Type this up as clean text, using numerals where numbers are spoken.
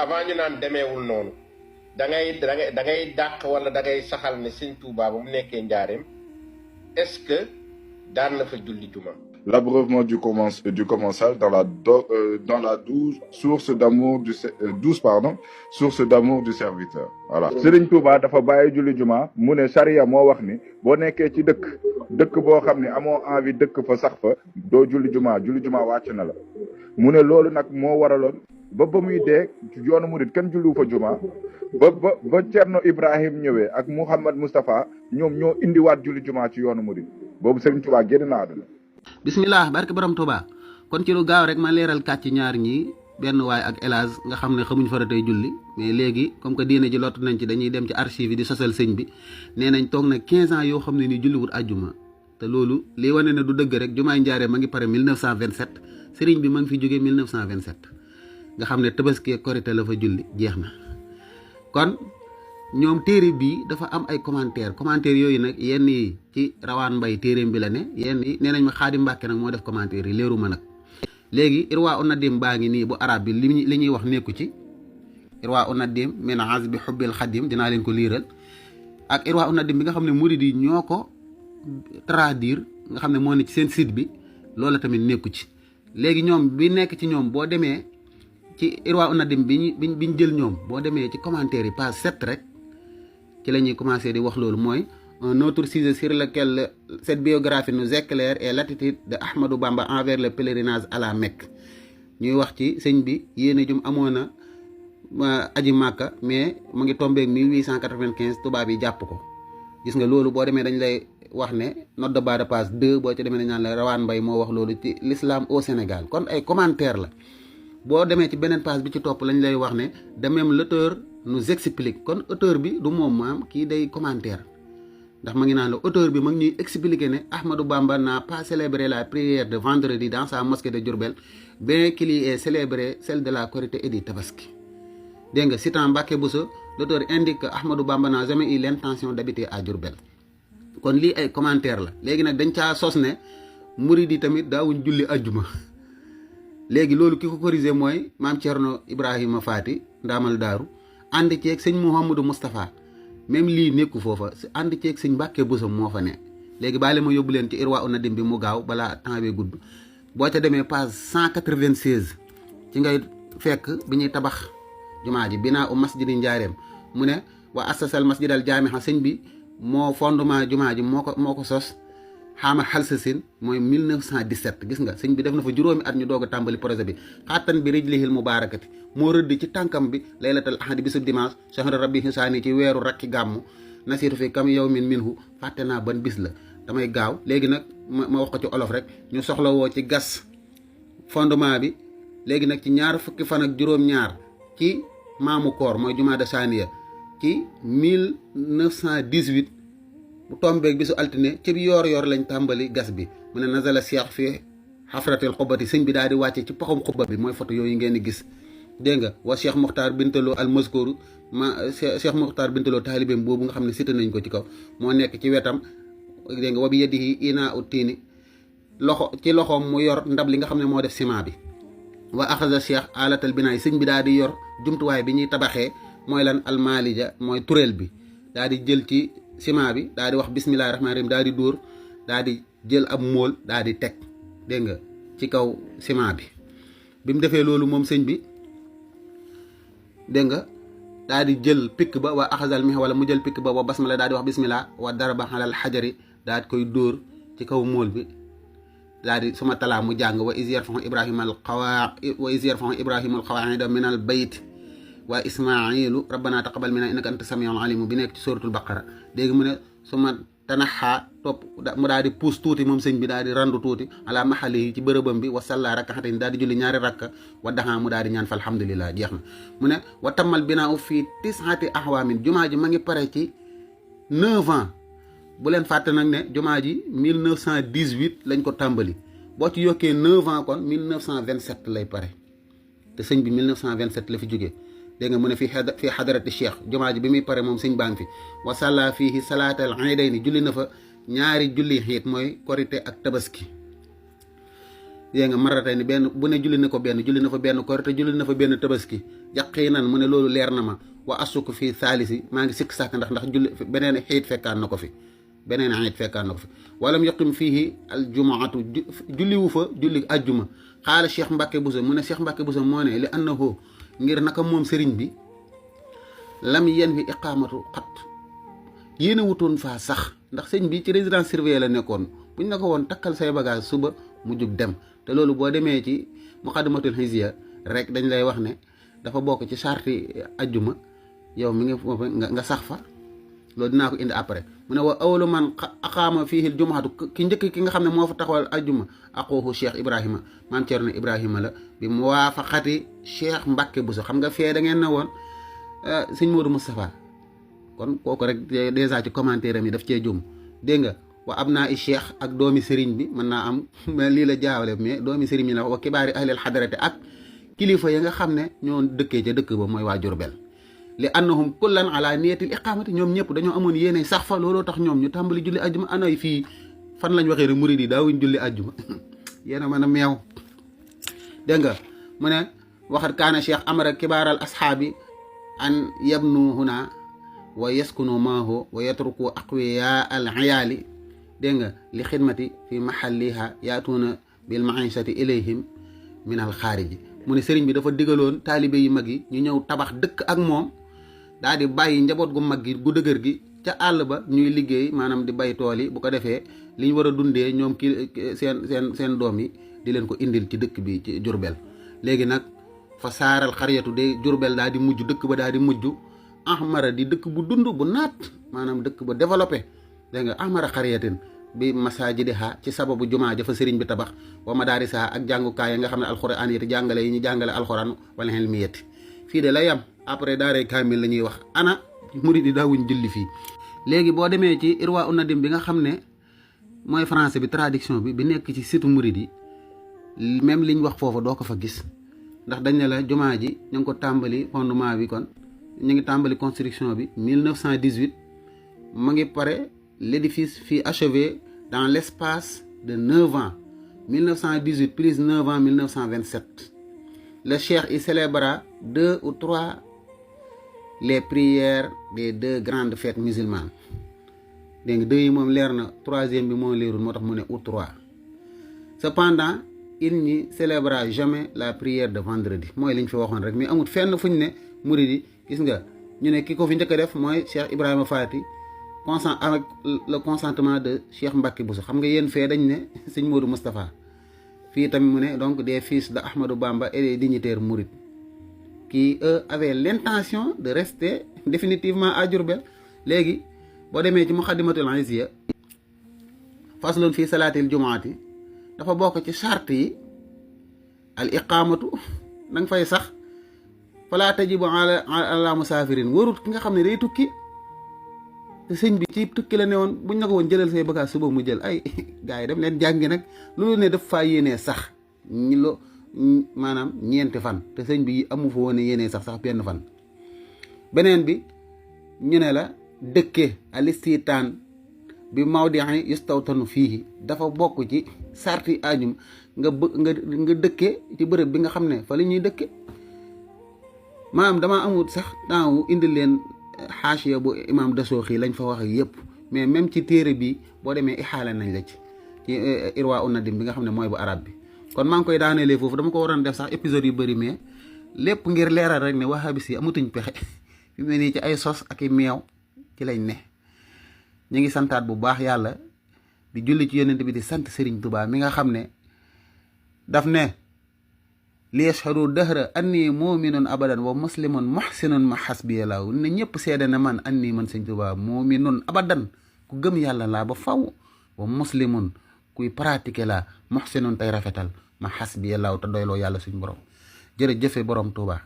avant ñu naan demeewul noonu da ngay dàq wala da ngay saxal ne sëñ Touba ba mu nekkee njaareem est-ce que daan na fa julli juma. L'abreuvement du commensal dans la 12 source d'amour source d'amour du serviteur. Voilà. Serigne Touba dafa bàyyi julli juma mu ne charia moo wax ni boo nekkee ci dëkk boo xam ne amoo envie dëkk fa sax fa doo julli juma wàcc na la mu ne loolu nag moo waraloon ba muy dee yoonu murid kenn julliwu fa juma ba Cerno Ibrahim ñëwee ak Mouhamad Moustapha ñoom ñoo indiwaat julli juma ci yoonu murid boobu Serigne Touba génn na àdduna. bismillah barke borom Touba kon ci lu gaaw rek ma leeral kàcc ñaar ñi benn waay ak elage nga xam ne xamuñ faratay julli mais léegi comme que diine ji lott nañ ci dañuy dem ci archive yi di sosal sëñ bi nee nañ toog na 15 ans yoo xam ne ni julliwut àjjuma te loolu li wane ne du dëgg rek jumaay njaaree ma ngi pare 1927 sëriñ bi ma ngi fi jógee 1927 nga xam ne tabaski korité la fa julli jeex na kon ñoom téere bii dafa am ay commentaire yooyu nag yenn yi ci rawaan mbay téereem bi la ne yenn yi nee nañ ma Xaadim Mbàkke nag moo def commentaire yi leeru ma nag léegi irwa unadim baa ngi nii bu arab bi li ñuy wax nekku ci irwa unadim min azbi xubbil xadim dinaa leen ko liiral ak irwa unadim bi nga xam ne murid yi ñoo ko traduire nga xam ne moo ne ci seen site bi loola tamit nekku ci léegi ñoom bi nekk ci ñoom boo demee ci irwa unadim biñ jël ñoom boo demee ci commentaire yi page 7 rek ci la ñuy commencé di wax loolu mooy un autre sujet sur lequel cette biographie nous éclaire est l'attitude de Ahmadou Bamba envers le pèlerinage à la Mecque ñuy wax ci sëñ bi yéene jum amoon na aji Màkka mais mu ngi tombé 1895 tubaab yi jàpp ko gis nga loolu boo demee dañ lay wax ne note de bas de page 2 boo ci demee dañ naan la Rawaan Mbay moo wax loolu ci l'islam au Sénégal kon ay commentaire la boo demee ci beneen page bi ci topp lañ lay wax ne de même l'auteur nous explique kon auteur bi du moom maam kii day commentaire ndax ma ngi naan la auteur bi ma ngi ñuy expliquer ne Ahmadou Bamba n'a pas célébré la prière de vendredi dans sa mosquée de Diourbel bien qu'il y ait célébré celle de la Korité et du Tabaski dégg nga citant Mbacké Bousso l'auteur indique que Ahmadou Bamba n'a jamais eu l'intention d'habiter à Diourbel kon lii ay commentaire la léegi nag dañ caa sos ne murid yi tamit daawuñ julli ajjuma léegi loolu ki ko corrigé mooy maam Thierno Ibrahima Faati ndaamal daaru ànd ceeg sëñ Mouhamadou Moustapha même lii nekku foofa ànd ceeg sëñ Mbacké Bousso moo fa ne léegi baale ma yóbbu leen ci Irwa Unadim bi mu gaaw balaa temps bi gudd boo ca demee page 196 ci ngay fekk bi ñuy tabax jumaa ji binaa u masjidi njaareem mu ne wa assasal masjidal jaamiha sëñ bi moo fondement jumaa ji moo ko sos xaama xalsasin mooy 1917 gis nga sëñ bi def na fa juróomi at ñu doog a tàmbali projet bi xaattan bi rijlihil mubaarakati moo rëdd ci tànkam bi laylatal ahadi bisub dimanche shahra rabbi hisaani ci weeru rakki gàmmu nasiitu fi kam yawmin minhu fàtte naa ban bis la damay gaaw léegi nag ma wax ko ci olof rek ñu soxla woo ci gas fondement bi léegi nag ci ñaar fukki fan ak juróom-ñaar ci maamu koor mooy jumaa de saaniya ci 1918 bu tombeeg bisu altine ci yoor lañ tàmbali gas bi mu ne nazala cheikh fi xafratil xubbati sëñ bi daal di wàcce ci poxum xubba bi mooy photo yooyu ngeen di gis dégg nga wa cheikh Mokhtar Bintaloo al Mazkour cheikh Mokhtar Bintaloo taalibeem boobu nga xam ne cité nañ ko ci kaw moo nekk ci wetam dégg nga wa bi yadihi ina ut tiini ci loxoom mu yor ndab li nga xam ne moo def ciment bi wa axasa cheikh alatal binaay sëñ bi daal di yor jumtuwaay bi ñuy tabaxee mooy lan almalija mooy tureel bi daal di jël ci ciment bi daal di wax bismillahi rahmaani rahim daal di dóor daal di jël ab móol daal di teg dégg nga ci kaw ciment bi mu defee loolu moom sëñ bi dégg nga daal di jël pikk ba wa axasal mi wala mu jël pikk ba wa basmala daal di wax bismillah wa daraba alal xajari daal di koy dóor ci kaw móol bi daal di suma talaa mu jàng wa is yarfahu ibrahima al qawaida min al bayt wa ismailu rabbana taqabal minna innaka anta samiul alim bi nekk ci suratul baqara dégg mu ne suma tanaxaa topp mu daal di puus tuuti moom sëñ bi daal di randu tuuti ala maxali yi ci bërëbam bi wa salla rakkaxatin daal di julli ñaari rakka wa daxaa mu daal di ñaan fa alhamdulillah jeex na mu ne wa tammal binaaw fii tisati ahwaamin jumaa ji ma ngi pare ci 9 ans bu leen fàtte nag ne jumaa ji 1918 lañ ko tàmbali boo ci yokkee 9 ans kon 1927 lay pare te sëñ bi 1927 la fi jógee dégg nga mu ne fii xadarati cheikh jumaa ji bi muy pare moom sëñ baa ngi fi wa salla fiihi salaatal iidayni julli na fa ñaari julli xiit mooy korité ak tabaski yée nga maratay ni benn bu ne julli na ko benn julli na fa benn korite julli na fa benn tabaski yaqinan mu ne loolu leer na ma wa asuk fii saalisi maa ngi sikk sàkk ndax julli beneen xiit fekkaan na ko fi walam yaqim fiihi al jumaatu julliwu fa julli ajjuma xaala Cheikh Mbacke Bousso mu ne Cheikh Mbacke Bousso moo ne li annahu ngir naka moom sëriñ bi lam yen fi iqaamatu xat yéen a wutoon faa sax ndax sëñ bi ci résidence surveillée la nekkoon buñ na ko woon takkal say bagage suba mu jug dem te loolu boo demee ci muqaddamatul hizya rek dañ lay wax ne dafa bokk ci sarti ajjuma yow mi nga sax fa loolu dinaa ko indi après mu ne wa awlu man aqaama fiihi al jumaatu ki njëkk ki nga xam ne moo fa taxawal ajjuma aquhu Cheikh Ibrahima maam Cerno Ibrahima la bi muwaafaqati Cheikh Mbacke Bousso xam nga fee da ngeen na woon sëñ Modou Moustapha kon kooku rek dèjà ci commentaire am yi daf cee jum dégg nga wa ab naa i cheikh ak doomi sëriñ bi mën naa am lii la jaawale mais doomi sëriñ bi la wa kibaari ahlil xadarate ak kilifa ya nga xam ne ñoo dëkkee ca dëkk ba mooy waa Jurbel li annahum kullan ala niyatil iqamati ñoom ñëpp dañoo amoon yéene sax fa looloo tax ñoom ñu tàmbali julli ajjuma anoy fii fan lañ waxee rek murid yi daawuñ julli ajjuma yéen a mën a meew dégg nga mu ne waxat kaana cheikh amara kibaaral ashaabi an yabnu huna wa yaskunu maahu wa yatruku aqwiya al ayaali dégg nga li xidmati fi mahalliha yaatuuna bil maishati ilayhim min al xaariji mu ne sëriñ bi dafa digaloon taalibe yu mag yi ñu ñëw tabax dëkk ak moom daal di bàyyi njaboot gu mag gi gu dëgër gi ca àll ba ñuy liggéey maanaam di bay tool yi bu ko defee li ñu war a dundee ñoom seen doom yi di leen ko indil ci dëkk bi ci Jurbel léegi nag fa saaral xariyatu de Jurbel daal di mujj dëkk ba daal di mujj ahmara di dëkk bu dund bu naat maanaam dëkk ba développé dégg nga ahmara xariyatin bi masajidiha ci sababu jumaa jafa sëriñ bi tabax wa madaarisaha ak jàngukaay yi nga xam ne alxuraan yi jàngale yi ñu jàngale alxuraan wala ilmiyati fii de la yam après daaray kaamil la ñuy wax ana murid yi daawuñ julli fii léegi boo demee ci irwa unadim bi nga xam ne mooy français bi traduction bi nekk ci site murid yi même liñ wax foofu doo ko fa gis ndax dañ ne la jumaa ji ñu ngi ko tàmbali fondement bi kon ñu ngi tàmbali construction bi 1918 ma ngi pare l'édifice fut achevé dans l'espace de 9 ans 1918 plus 9 ans 1927 le cheikh y célébra 2 ou 3 les prières des 2 grandes fêtes musulmanes dégg nga 2 yi moom leer na 3e bi moo leerul moo tax mu ne ou 3 cependant il n'y célébra jamais la prière de vendredi mooy li ñu fi waxoon rek mais amul fenn fu ñu ne murid yi gis nga ñu ne ki ko fi njëkk a def mooy Cheikh Ibrahima Fati avec le consentement de Cheikh Mbacke Bousso xam nga yéen fee dañ ne sëñ Modou Moustapha fii tamit mu ne donc des fils de Ahmadou Bamba et des dignitaires mourides qui eux avaient l'intention de rester définitivement à Diourbel léegi boo demee ci Muqaddimatul Hizya faslun fii salaatil jumaati dafa bokk ci charte yi al iqamatu da nga fay sax fala tajibu ala musaafirin warut ki nga xam ne day tukki te sëñ bi ci tukki la ne woon buñ na ko woon jëlal say bagage suba mu jël ay gars yi dem leen jàngi nag loolu ne daf faa yéenee sax maanaam ñeenti fan te sëñ bi amu fa woon yéenee sax benn fan beneen bi ñu ne la dëkke alistitaan bi mawdi'i yustawtanu fiihi dafa bokk ci sarti ajum nga dëkke ci bërëb bi nga xam ne fa la ñuy dëkke maanaam damaa amul sax daaw indi leen xaasiya bu imam Dasooxi lañ fa wax yëpp mais même ci téere bi boo demee ixaale nañ la ci irwa unadim bi nga xam ne mooy bu arab bi kon maa ngi koy daanelee foofu dama ko waroon def sax épisode yu bëri mais lépp ngir leeral rek ne wahabis yi amatuñ pexe fi mu ne nii ci ay sos ak i meew ci lañ ne ñu ngi santaat bu baax yàlla di julli ci yonent bi di sant Serigne Touba mi nga xam ne daf ne li yashhadu dahra anni muminun abadan wa muslimun muhsinun ma hasbiyallahu ne ñëpp seede na man anni man Serigne Touba muminun abadan ku gëm yàlla laa ba faw wa muslimun kuy pratiquer laa muhsinun tey rafetal ma hasbiyallahu te doyloo yàlla suñ borom jërëjëfe borom Touba